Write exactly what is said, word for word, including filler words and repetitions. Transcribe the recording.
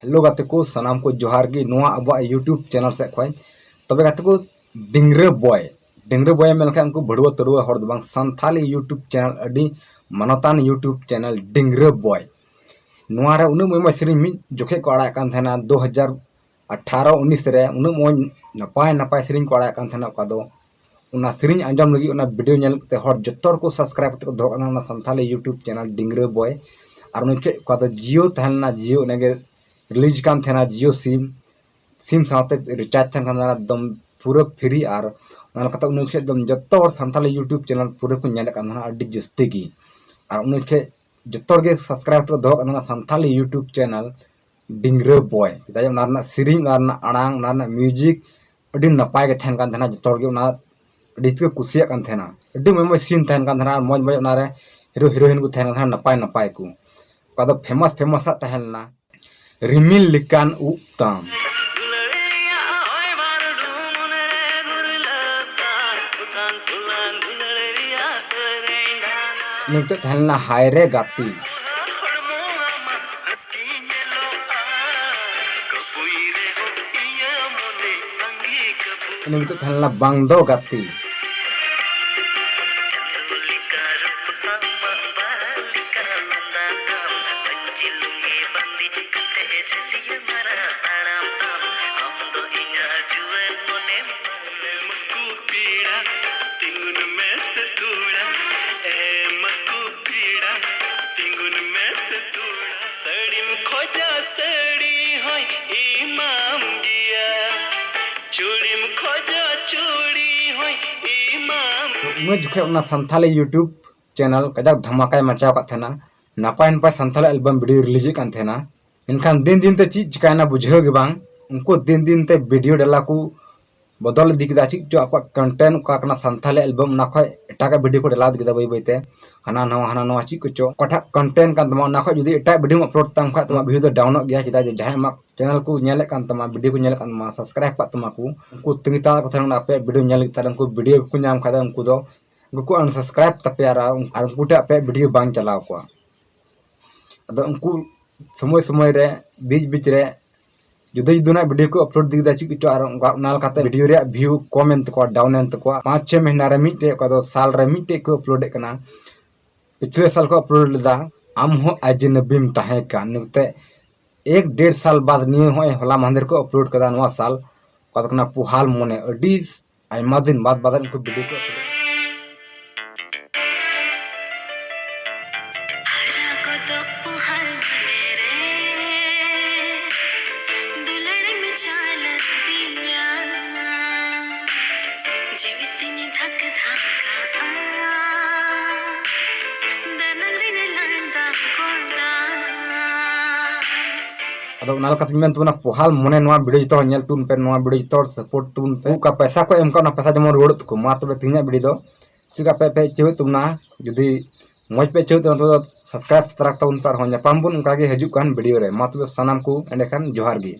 Hello ᱜᱟᱛᱮ ᱠᱚ, ᱥᱟᱱᱟᱢ ᱠᱚ ᱡᱚᱦᱟᱨ ᱜᱮ ᱱᱚᱣᱟ ᱟᱵᱚᱣᱟᱜ YouTube ᱪᱮᱱᱮᱞ ᱥᱮᱫ ᱠᱷᱚᱱ᱾ ᱛᱚᱵᱮ ᱜᱟᱛᱮ ᱠᱚ, ᱰᱤᱝᱨᱟᱹ ᱵᱚᱭ, ᱰᱤᱝᱨᱟᱹ ᱵᱚᱭ ᱢᱮᱱ ᱞᱮᱠᱷᱟᱱ ᱩᱱᱠᱩ ᱵᱷᱟᱹᱲᱩᱣᱟᱹ ᱛᱟᱹᱲᱩᱣᱟᱹ ᱦᱚᱲ ᱫᱚ ᱵᱟᱝ, ᱥᱟᱱᱛᱷᱟᱞᱤ YouTube ᱪᱮᱱᱮᱞ ᱟᱹᱰᱤ ᱢᱟᱱᱚᱛᱟᱱ YouTube ᱪᱮᱱᱮᱞ ᱰᱤᱝᱨᱟᱹ ᱵᱚᱭ᱾ ᱱᱚᱣᱟ ᱨᱮ ᱩᱱᱟᱹᱜ ᱢᱚᱡᱽ ᱢᱚᱡᱽ ᱥᱮᱨᱮᱧ ᱢᱤᱫ ᱡᱚᱠᱷᱮᱡ ᱠᱚ ᱟᱲᱟᱜ ᱠᱟᱱ ᱛᱟᱦᱮᱱᱟ, ᱫᱩ ᱦᱟᱡᱟᱨ ᱟᱴᱷᱟᱨᱚ ᱩᱱᱤᱥ ᱨᱮ ᱩᱱᱟᱹᱜ ᱢᱚᱡᱽ ᱱᱟᱯᱟᱭ ᱱᱟᱯᱟᱭ ᱥᱮᱨᱮᱧ ᱠᱚ ᱟᱲᱟᱜ ᱠᱟᱱ ᱛᱟᱦᱮᱱᱟ, ᱚᱠᱟ ᱫᱚ ᱚᱱᱟ ᱥᱮᱨᱮᱧ ᱟᱸᱡᱚᱢ ᱞᱟᱹᱜᱤᱫ ᱚᱱᱟ ᱵᱷᱤᱰᱤᱭᱳ ᱧᱮᱞ ᱠᱟᱛᱮ ᱦᱚᱲ ᱡᱚᱛᱚ ᱦᱚᱲ ᱠᱚ ᱥᱟᱵᱥᱠᱨᱟᱭᱤᱵ ᱠᱟᱛᱮ ᱠᱚ ᱫᱚᱦᱚ ᱠᱟᱜ ᱛᱟᱦᱮᱱᱟ ᱚᱱᱟ ᱥᱟᱱᱛᱷᱟᱞᱤ YouTube ᱪᱮᱱᱮᱞ ᱰᱤᱝᱨᱟᱹ ᱵᱚᱭ᱾ ᱟᱨ ᱩᱱᱤ ᱴᱷᱮᱡ ᱚᱠᱟ ᱫᱚ ᱡᱤᱭᱳ ᱛᱟᱦᱮᱸ ᱞᱮᱱᱟ, ᱡᱤᱭᱳ ᱚᱱᱟᱜᱮ ᱨᱤᱞᱤᱡᱽ ᱠᱟᱱ ᱛᱟᱦᱮᱱᱟ, ᱡᱤᱭᱳ ᱥᱤᱢ, ᱥᱤᱢ ᱥᱟᱶᱛᱮ ᱨᱤᱪᱟᱨᱡᱽ ᱛᱟᱦᱮᱱ ᱠᱟᱱ ᱛᱟᱦᱮᱱᱟ ᱮᱠᱫᱚᱢ ᱯᱩᱨᱟᱹ ᱯᱷᱨᱤ᱾ ᱟᱨ ᱚᱱᱟ ᱞᱮᱠᱟᱛᱮ ᱩᱱᱤ ᱡᱚᱠᱷᱮᱡ ᱫᱚ ᱡᱚᱛᱚ ᱦᱚᱲ ᱥᱟᱱᱛᱷᱟᱞᱤ YouTube ᱪᱮᱱᱮᱞ ᱯᱩᱨᱟᱹ ᱠᱚ ᱧᱮᱞᱮᱫ ᱠᱟᱱ ᱛᱟᱦᱮᱱᱟ ᱟᱹᱰᱤ ᱡᱟᱹᱥᱛᱤ ᱜᱮ᱾ ᱟᱨ ᱩᱱᱤ ᱡᱚᱠᱷᱮᱡ ᱡᱚᱛᱚ ᱦᱚᱲ ᱜᱮ ᱥᱟᱵᱥᱠᱨᱟᱭᱤᱵ ᱠᱟᱛᱮ ᱠᱚ ᱫᱚᱦᱚ ᱠᱟᱜ ᱛᱟᱦᱮᱱᱟ ᱥᱟᱱᱛᱷᱟᱞᱤ YouTube ᱪᱮᱱᱮᱞ ᱰᱤᱝᱨᱟᱹ ᱵᱚᱭ᱾ ᱪᱮᱫᱟᱜ ᱡᱮ ᱚᱱᱟ ᱨᱮᱱᱟᱜ ᱥᱮᱨᱮᱧ, ᱚᱱᱟ ᱨᱮᱱᱟᱜ ᱟᱲᱟᱝ, ᱚᱱᱟ ᱨᱮᱱᱟᱜ ᱢᱤᱭᱩᱡᱤᱠ ᱟᱹᱰᱤ ᱱᱟᱯᱟᱭ ᱜᱮ ᱛᱟᱦᱮᱱ ᱠᱟᱱ ᱛᱟᱦᱮᱱᱟ᱾ ᱡᱚᱛᱚ ᱦᱚᱲ ᱜᱮ ᱚᱱᱟ ᱟᱹᱰᱤ ᱡᱟᱹᱥᱛᱤ ᱠᱚ ᱠᱩᱥᱤᱭᱟᱜ ᱠᱟᱱ ᱛᱟᱦᱮᱱᱟ᱾ ᱟᱹᱰᱤ ᱢᱚᱡᱽ ᱢᱚᱡᱽ ᱥᱤᱱ ᱛᱟᱦᱮᱱ ᱠᱟᱱ ᱛᱟᱦᱮᱱᱟ ᱟᱨ ᱢᱚᱡᱽ ᱢᱚᱡᱽ ᱚᱱᱟ ᱨᱮ ᱦᱤᱨᱳ ᱦᱤᱨᱳᱭᱤᱱ ᱠᱚ ᱛᱟᱦᱮᱱ ᱠᱟᱱ ᱛᱟᱦᱮᱱᱟ, ᱱᱟᱯᱟᱭ ᱱᱟᱯᱟᱭ ᱠᱚ᱾ ᱚᱠᱟ ᱫᱚ ᱯᱷᱮᱢᱟᱥ ᱯᱷᱮᱢᱟᱥ ᱟᱜ ᱛᱟᱦᱮᱸ ᱞᱮᱱᱟ ᱨᱤᱢᱤᱞ ᱞᱮᱠᱟᱱ ᱩᱵ ᱛᱟᱢ᱾ ᱱᱤᱛᱚᱜ ᱛᱟᱦᱮᱸ ᱞᱮᱱᱟ ᱦᱟᱭ ᱨᱮ ᱜᱟᱛᱮ᱾ ᱤᱱᱟᱹ ᱱᱤᱛᱚᱜ ᱛᱟᱦᱮᱸ ᱞᱮᱱᱟ ᱵᱟᱝ ᱫᱚ ᱜᱟᱛᱮ᱾ ᱩᱱᱟᱹᱜ ᱡᱚᱠᱷᱮᱡ ᱚᱱᱟ ᱥᱟᱱᱛᱷᱟᱞᱤ YouTube ᱪᱮᱱᱮᱞ ᱠᱟᱡᱟᱠ ᱫᱷᱟᱢᱟᱠᱟᱭ ᱢᱟᱪᱟᱣ ᱟᱠᱟᱫ ᱛᱟᱦᱮᱱᱟ, ᱱᱟᱯᱟᱭ ᱱᱟᱯᱟᱭ ᱥᱟᱱᱛᱷᱟᱞᱤ ᱮᱞᱵᱟᱢ ᱵᱷᱤᱰᱤᱭᱳ ᱨᱤᱞᱤᱡᱮᱫ ᱠᱟᱱ ᱛᱟᱦᱮᱱᱟ᱾ ᱢᱮᱱᱠᱷᱟᱱ ᱫᱤᱱ ᱫᱤᱱ ᱛᱮ ᱪᱮᱫ ᱪᱤᱠᱟᱭᱮᱱᱟ ᱵᱩᱡᱷᱟᱹᱣ ᱜᱮ ᱵᱟᱝ, ᱩᱱᱠᱩ ᱫᱤᱱ ᱫᱤᱱ ᱛᱮ ᱵᱷᱤᱰᱤᱭᱳ ᱰᱟᱞᱟ ᱠᱚ ᱵᱚᱫᱚᱞ ᱤᱫᱤ ᱠᱮᱫᱟ᱾ ᱪᱮᱫ ᱪᱚ ᱟᱠᱚᱣᱟᱜ ᱠᱚᱱᱴᱮᱱᱴ ᱚᱠᱟ ᱠᱟᱱᱟ ᱥᱟᱱᱛᱷᱟᱞᱤ ᱮᱞᱵᱟᱢ, ᱚᱱᱟ ᱠᱷᱚᱡ ᱮᱴᱟᱜᱟᱜ ᱵᱷᱤᱰᱤᱭᱳ ᱠᱚ ᱰᱟᱞᱟᱣ ᱤᱫᱤ ᱠᱮᱫᱟ ᱵᱟᱹᱭ ᱵᱟᱹᱭ ᱛᱮ᱾ ᱦᱟᱱᱟ ᱱᱟᱣᱟ ᱦᱟᱱᱟ ᱱᱟᱣᱟ ᱪᱮᱫ ᱠᱚᱪᱚ ᱚᱠᱟᱴᱟᱜ ᱠᱚᱱᱴᱮᱱᱴ ᱠᱟᱱ ᱛᱟᱢᱟ, ᱚᱱᱟ ᱠᱷᱚᱡ ᱡᱩᱫᱤ ᱮᱴᱟᱜ ᱵᱷᱤᱰᱤᱭᱳᱢ ᱟᱯᱞᱳᱰ ᱛᱟᱢ ᱠᱷᱟᱡ ᱛᱟᱢᱟ ᱵᱷᱤᱭᱩ ᱫᱚ ᱰᱟᱣᱩᱱᱚᱜ ᱜᱮᱭᱟ᱾ ᱪᱮᱫᱟᱜ ᱡᱮ ᱡᱟᱦᱟᱸᱭ ᱟᱢᱟᱜ ᱪᱮᱱᱮᱞ ᱠᱚ ᱧᱮᱞᱮᱫ ᱠᱟᱱ ᱛᱟᱢᱟ, ᱵᱷᱤᱰᱤᱭᱳ ᱠᱚ ᱧᱮᱞᱮᱫ ᱠᱟᱱ ᱛᱟᱢᱟ, ᱥᱟᱵᱥᱠᱨᱟᱭᱤᱵ ᱠᱟᱜ ᱛᱟᱢᱟ ᱠᱚ, ᱩᱱᱠᱩ ᱛᱟᱺᱜᱤ ᱛᱟᱲᱟᱜ ᱠᱚ ᱛᱟᱦᱮᱱᱟ ᱟᱯᱮᱭᱟᱜ ᱵᱷᱤᱰᱤᱭᱳ ᱧᱮᱞ ᱞᱟᱹᱜᱤᱫ᱾ ᱛᱟᱦᱞᱮ ᱩᱱᱠᱩ ᱵᱷᱤᱰᱤᱭᱳ ᱵᱟᱠᱚ ᱧᱟᱢ ᱠᱷᱟᱡ ᱫᱚ ᱩᱱᱠᱩ ᱫᱚ ᱩᱱᱠᱩ ᱠᱚ ᱟᱱᱥᱟᱵᱥᱠᱨᱟᱭᱤᱵ ᱛᱟᱯᱮᱭᱟ ᱟᱨ ᱩᱱ-, ᱟᱨ ᱩᱱᱠᱩ ᱴᱷᱮᱱ ᱟᱯᱮᱭᱟᱜ ᱵᱷᱤᱰᱤᱭᱳ ᱵᱟᱝ ᱪᱟᱞᱟᱣ ᱠᱚᱣᱟ᱾ ᱟᱫᱚ ᱩᱱᱠᱩ ᱥᱚᱢᱚᱭ ᱥᱚᱢᱚᱭ ᱨᱮ, ᱵᱤᱪ ᱵᱤᱪ ᱨᱮ ᱡᱩᱫᱟᱹ ᱡᱩᱫᱟᱹ ᱱᱟᱜ ᱵᱷᱤᱰᱤᱭᱳ ᱠᱚ ᱟᱯᱞᱳᱰ ᱤᱫᱤ ᱠᱮᱫᱟ ᱪᱮᱫ ᱠᱚᱪᱚ, ᱟᱨ ᱚᱱᱠᱟ ᱚᱱᱟ ᱞᱮᱠᱟᱛᱮ ᱵᱷᱤᱰᱤᱭᱳ ᱨᱮᱭᱟᱜ ᱵᱷᱤᱭᱩ ᱠᱚᱢ ᱮᱱ ᱛᱟᱠᱚᱣᱟ, ᱰᱟᱣᱩᱱ ᱮᱱ ᱛᱟᱠᱚᱣᱟ᱾ ᱯᱟᱸᱪ ᱪᱷᱚᱭ ᱢᱟᱹᱦᱱᱟᱹ ᱨᱮ ᱢᱤᱫᱴᱮᱡ, ᱚᱠᱟ ᱫᱚ ᱥᱟᱞ ᱨᱮ ᱢᱤᱫᱴᱮᱡ ᱠᱚ ᱟᱯᱞᱳᱰᱮᱫ ᱠᱟᱱᱟ᱾ ᱯᱤᱪᱷᱞᱮ ᱥᱟᱞ ᱠᱚ ᱟᱯᱞᱳᱰ ᱞᱮᱫᱟ ᱟᱢ ᱦᱚᱸ ᱟᱡᱱᱟᱵᱤᱢ ᱛᱟᱦᱮᱸ ᱠᱟᱱ, ᱱᱚᱛᱮ ᱮᱠ ᱰᱮᱲ ᱥᱟᱞ ᱵᱟᱫ ᱱᱤᱭᱟᱹ ᱦᱚᱸᱜᱼᱚᱭ ᱦᱚᱞᱟ ᱢᱟᱦᱫᱮᱨ ᱠᱚ ᱟᱯᱞᱳᱰ ᱠᱟᱫᱟ ᱱᱚᱣᱟ ᱥᱟᱞ, ᱚᱠᱟ ᱫᱚ ᱠᱟᱱᱟ ᱯᱩᱦᱟᱞ ᱢᱚᱱᱮ᱾ ᱟᱹᱰᱤ ᱟᱭᱢᱟ ᱫᱤᱱ ᱵᱟᱫ ᱵᱟᱫ ᱩᱱᱠᱩ ᱵᱷᱤᱰᱤᱭᱳ ᱠᱚ ᱟᱯᱞᱳᱰ᱾ ᱦᱟᱨᱟ ᱜᱚᱫᱚᱜ ᱯᱩᱦᱟᱞ ᱢᱚᱱᱮ ᱨᱮ ᱫᱩᱞᱟᱹᱲ ᱢᱮ ᱪᱟᱞ ᱛᱤᱧᱟ, ᱡᱤᱣᱤ ᱛᱤᱧ ᱫᱷᱟᱠ ᱫᱷᱟᱠᱟᱜᱼᱟ, ᱫᱟᱱᱟᱝ ᱨᱤᱧ ᱞᱟᱸᱫᱟ ᱜᱚᱫᱟ᱾ ᱟᱫᱚ ᱚᱱᱟ ᱞᱮᱠᱟᱛᱮᱧ ᱢᱮᱱ ᱛᱟᱵᱚᱱᱟ, ᱯᱩᱦᱟᱞ ᱢᱚᱱᱮ ᱱᱚᱣᱟ ᱵᱷᱤᱰᱤᱭᱳ ᱡᱚᱛᱚ ᱦᱚᱲ ᱧᱮᱞ ᱛᱟᱵᱚᱱ ᱯᱮ, ᱱᱚᱣᱟ ᱵᱷᱤᱰᱤᱭᱳ ᱡᱚᱛᱚ ᱦᱚᱲ ᱥᱟᱯᱳᱨᱴ ᱛᱟᱵᱚᱱ ᱯᱮ᱾ ᱚᱠᱟ ᱯᱚᱭᱥᱟ ᱠᱚ ᱮᱢ ᱠᱟᱜ, ᱚᱱᱟ ᱯᱚᱭᱥᱟ ᱡᱮᱢᱚᱱ ᱨᱩᱣᱟᱹᱲᱚᱜ ᱛᱟᱠᱚ᱾ ᱢᱟ ᱛᱚᱵᱮ ᱛᱮᱦᱮᱧᱟᱜ ᱵᱷᱤᱰᱤᱭᱳ ᱫᱚ ᱪᱮᱫ ᱞᱮᱠᱟ ᱯᱮ, ᱯᱮ ᱟᱹᱭᱠᱟᱹᱣᱮᱫ ᱛᱟᱵᱚᱱᱟ? ᱡᱩᱫᱤ ᱢᱚᱡᱽ ᱯᱮ ᱟᱹᱭᱠᱟᱹᱣᱮᱫ ᱛᱟᱵᱚᱱᱟ, ᱛᱚᱵᱮ ᱥᱟᱵᱥᱠᱨᱟᱭᱤᱵ ᱥᱟᱵᱥᱠᱨᱟᱭᱤᱵ ᱛᱟᱵᱚᱱ ᱯᱮ᱾ ᱟᱨᱦᱚᱸ ᱧᱟᱯᱟᱢ ᱵᱚᱱ ᱚᱱᱠᱟ ᱜᱮ ᱦᱤᱡᱩᱜ ᱠᱟᱱ ᱵᱷᱤᱰᱤᱭᱳ ᱨᱮ᱾ ᱢᱟ ᱛᱚᱵᱮ ᱥᱟᱱᱟᱢ ᱠᱚ ᱮᱸᱰᱮᱠᱷᱟᱱ ᱡᱚᱦᱟᱨ ᱜᱮ᱾